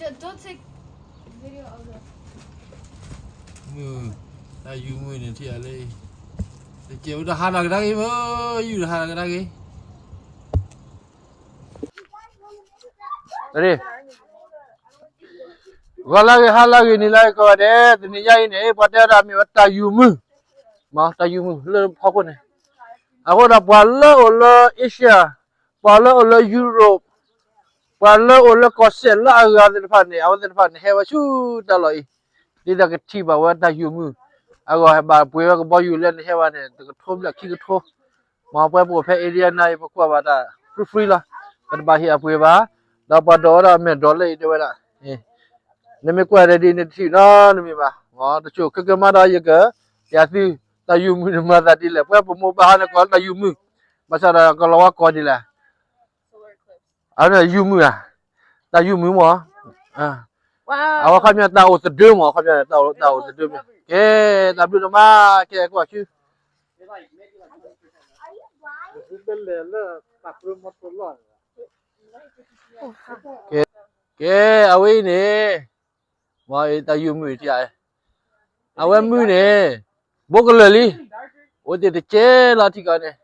Don't take video of the မုၢ်, တၢ်ယူၤမုၢ်န့ၣ်ထံၣ်အလၢ, တကဲဝဲတဟါလီၤကဒါက့ၤမုၢ်, ယူၤတဟါလီၤကဒါက့ၤ. ဂီၤလၢဂ့ၤ ဟါလၢဂ့ၤ နံၤလၢဂ့ၤ ကိးဂၤဒဲး, တနံၤညါအံၤန့ၣ် ပှၤတဲဝဲဒၣ်မ့ၢ်ဝဲတၢ်ယူၤမုၢ်, မ့ၢ်တၢ်ယူၤမုၢ်လၢဖီခိၣ်န့ၣ်, အဃိဒီးပှၤလၢအိၣ်လၢ Asia, ပှၤလၢအိၣ်လၢ Europe, ပှၤလၢအိၣ်လၢကီၢ်စဲၣ်လၢအဂၤသ့ၣ်တဖၣ်န့ၣ် အဝဲသ့ၣ်တဖၣ်န့ၣ် ဟဲဝဲဆူတၢ်လီၢ်အံၤ, ဒ်သိးကထံၣ်ဘၣ်ဝဲတၢ်ယူၤမုၢ်, အဂီၢ်ဟဲဘၣ်ပှ့ၤဝဲကဘီယူၤလၢနဟဲဝဲန့ၣ် တကထိဘျဲၣ်ခံကထိ, မ်ပှၤပအိၣ်ဖဲ area နၤအံၤ ပကွၢ်ဘၣ်တၢ် free free လီၤ, ပတဘၣ်ဟ့ၣ်အပှ့ၤဘၣ်, ဒီးပှၤဒိးဝဲဒၣ်မဲာ်ဒိးလၢအံၤတဲဝဲဒၣ်, နမ့ၢ်ကွၢ်ဒီးဒ်နတထံၣ်နီတမံၤဘၣ်, တစိၢ်ခဲကဲမးဒီးယက, ယၤသု, တၢ်ယူၤမုၢ်န့ၣ်မၤသးဒ်လဲၣ်, ပှၤပမိၢ်ပၢ်ဟးန့ၣ်ကိးလၢတၢ်ယူၤမုၢ်, ဘၣ်ဆၣ်ဒီးကလီၤဝါကိးဒ်လဲၣ် အယူၤမုၢ်ဧါ, တၢ်ယူၤမုၢ်မ့ၢ်, အဝဲခီပညီတၢ်အိၣ်သဒၢမ့ၢ်, ခီပညီတၢ်အိၣ်သဒၢမ့ၢ်, ကဲ, တၢ်ဘျုးဒိၣ်မး, ကဲကွၢ်ဆူ, ကဲ, အဝဲအံၤန့ၣ်, မ်တၢ်ယူၤမုၢ်ထံၣ်, အဝဲမုၢ်န့ၣ်, ဘိကလၢာ်လံ, အိၣ်တ့ၢ်တကဲလီၤထံကီၢ်န့ၣ်,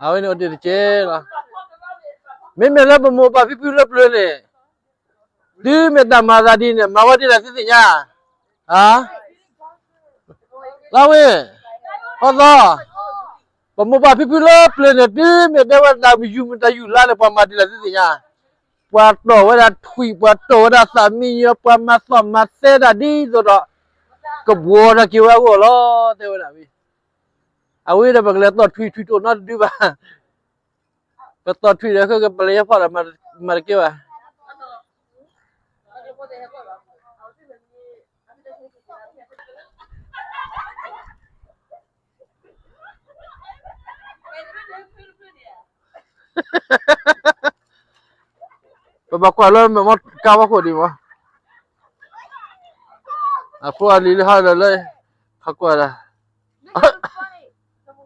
အဝဲန့ၣ်အိၣ်တ့ၢ်တကဲလီၤ, မ့မ့ၢ်လၢပမိၢ်ပၢ်ဖံဖုလၢပျၢၤန့ၣ်, တုၤမ့ၢ်တၢ်မၤသးဒ်န့ၣ် မၤဝဲဒ်လဲၣ်သုသ့ၣ်ညါ, လါဝ့ၢ်, ဟီသီ, ပမိၢ်ပၢ်ဖံဖုလၢပျၢၤန့ၣ် တုၤမ့ၢ်တဲဝဲတၢ်ယူၤမုၢ်တၢ်ယူၤလါန့ၣ် ပှၤမၤဒ်လဲၣ်သုသ့ၣ်ညါ, ပှၤတီၢ်ဝဲဒၣ်ထွံၣ် ပှၤတီၢ်ဝဲဒၣ်သးမံယီၤ ပှၤမၤသီၣ်မၤသဲဒၣ်ဒ်သိးဒီး ကဘှီထီၣ်က့ၤဝဲအဂီၢ်လီၤ တဲဝဲဒၣ်, အဝဲဒီးပကလဲၤတီၢ်ထွံၣ် ထွံၣ်တအိၣ်နီတဒုဘၣ်, ပတီၢ်ထွံၣ်ဒီး ဃ့ကပလဲၤယဲဖီၣ်ဒီး မၤတကဲဘၣ်. ပဘၣ်ကွၢ်လၢမဲာ်မီၢ်ကါဘၣ်ခိၣ်ဒံးမး, အဖိအလံၤလၢဟးဒီးလၢ, ဟးကွၢ်ဒၣ်,